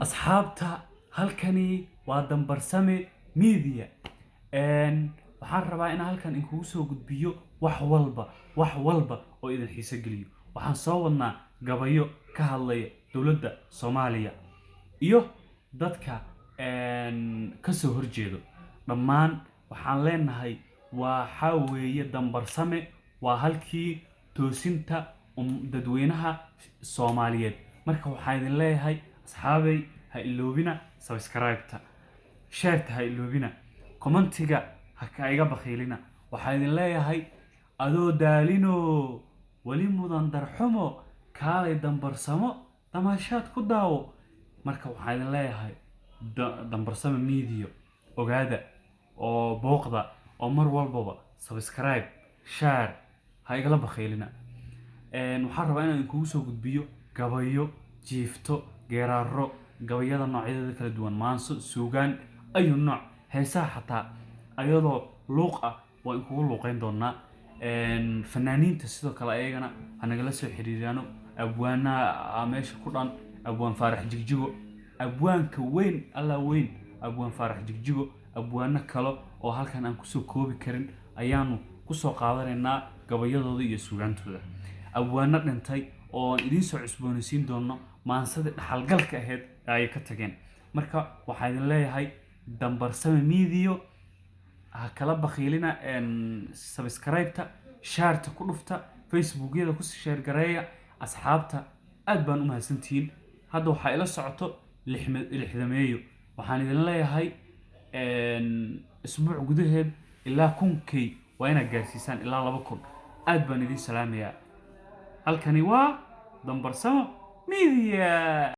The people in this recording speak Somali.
Asxaabta, halkani waa Dambarsame Media. Waxaan rabaa inaan halkan inkugu soo gudbiyo wax walba, wax walba oo idin xiiso geliyo. Waxaan soo wadnaa gabayo ka hadlaya dowladda Soomaaliya iyo dadka ka soo horjeedo dhammaan. Waxaan leenahay, waxaa weeye Dambarsame waa halkii toosinta dadweynaha Soomaaliyeed. Marka waxaan idin leeyahay, asxaabay, ha iloobina subscribe-ta, share-ta ha iloobina, comment-iga ha ka iga bakhiilina. Waxaan idin leeyahay, adoo daalino weli mudan darxumo, kaalay Dambarsamo damaashaad ku daawo. Marka waxaan idin leeyahay, Dambarsame Media ogaada oo booqda oo mar walbaba subscribe, share ha igala bakhiilina. Waxaan rabaa inaan idinkugu soo gudbiyo gabayo, jiifto, geeraaro, gabayada noocyadeeda kala duwan, maanso, suugaan, ayu nooc, heesaha xataa ayadoo luuq ah waa inkugu luuqeyn doonaa. Fanaaniinta sidoo kale ayagana ha nagala soo xiriiraano. Abwaanaha meesha ku dhan, Abwaan Faarax Jigjigo, abwaanka weyn, Allah weyn, Abwaan Faarax Jigjigo, abwaano kale oo halkan aan kusoo koobi karin ayaanu kusoo qaadanaynaa gabayadooda iyo suugaantooda. Abwaano dhintay oo aan idiin soo cusboonaysiin doono maansadii dhaxalgalka ahayd ee ay ka tageen. Marka waxaa idin leeyahay, Dambarsame Media ha kala bakhiilina subscribe-ta, share-ta ku dhufta, Facebookyada ku share gareeya. Asxaabta, aad baan u mahadsantihiin. Hadda waxaa ila socoto lixdameeyo. Waxaan idin leeyahay, isbuuc gudaheed ilaa 1000K waa inaad gaarsiisaan, ilaa 2000. Aad baan idin salaamayaa. Halkani waa Dambarsamo Media.